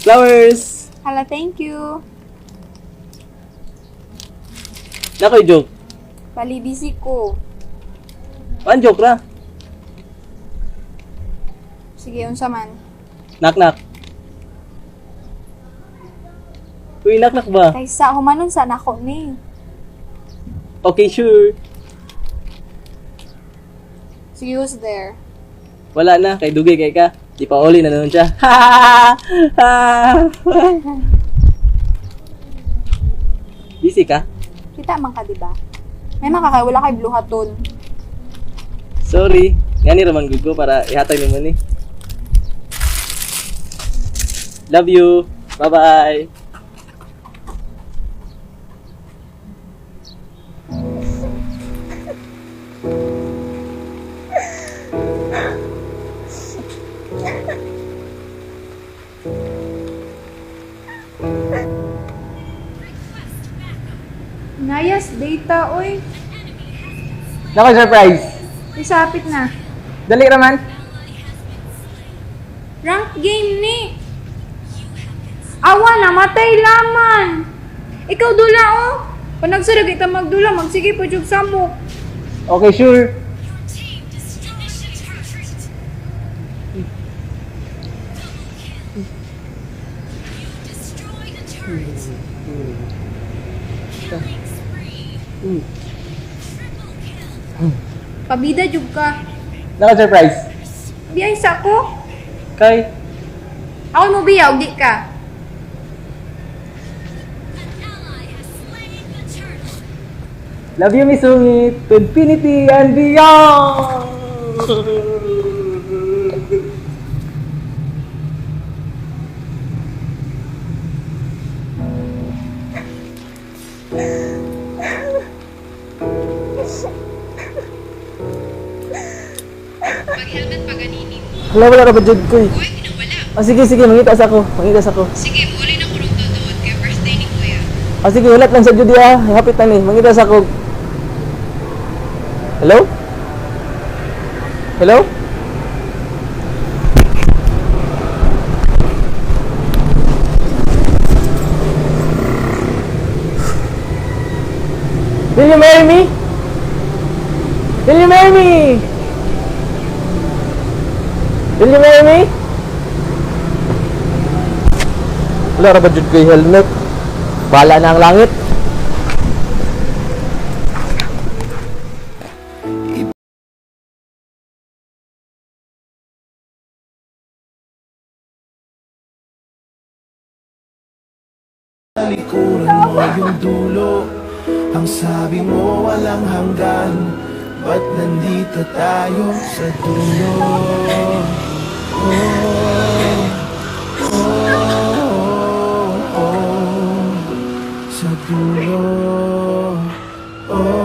Flowers! Hala, thank you. Nakoy joke. Palibisi ko. One joke ra. Sige, unsa man. Knock knock. Uy, knock knock ba? Kaysa humanon sa nako ni. Okay, sure. Sige, who's there? Wala na, kay dugay kay ka. Di pa uli na nun siya. Busy ka? Kita man ka, di ba? May mga kay wala kay bluhaton. Sorry. Ngani ra man gud ko para ihatag nimo ni. Love you. Bye-bye. Nayas data, oy. Nako surprise. Isapit na. Dali ra man. Rank game ni. Awa na, matay laman. Ikaw dula, oh. Panagsara kita magdula, magsige pa jud samok. Okay, sure. Pabida jud ka. Nako surprise. Biyay sa ko. Kay Ako mo biya, og di ka. Love you, Miss Sungit. To infinity and beyond. Pag-helmet pa ganini. Wala, wala ra ba jud ko eh. Uy, kinawala. Ah, sige, sige, mangita sa ako. Mangita sa ako. Sige, muli na kurong tutuod kay birthday ni Kuya. Ah, sige, hulat lang sa jud ah. Hapit na ni. Mangita sa ako. Hello? Hello? Will you marry me? Will you marry me? Will you marry me? Wala ra ba jud ko'y helmet? Bahala na ang langit. Likuran mo yung dulo. Ang sabi mo walang hanggan. Ba't nandito tayo sa dulo? Oh, oh, oh, oh. Sa dulo. Oh,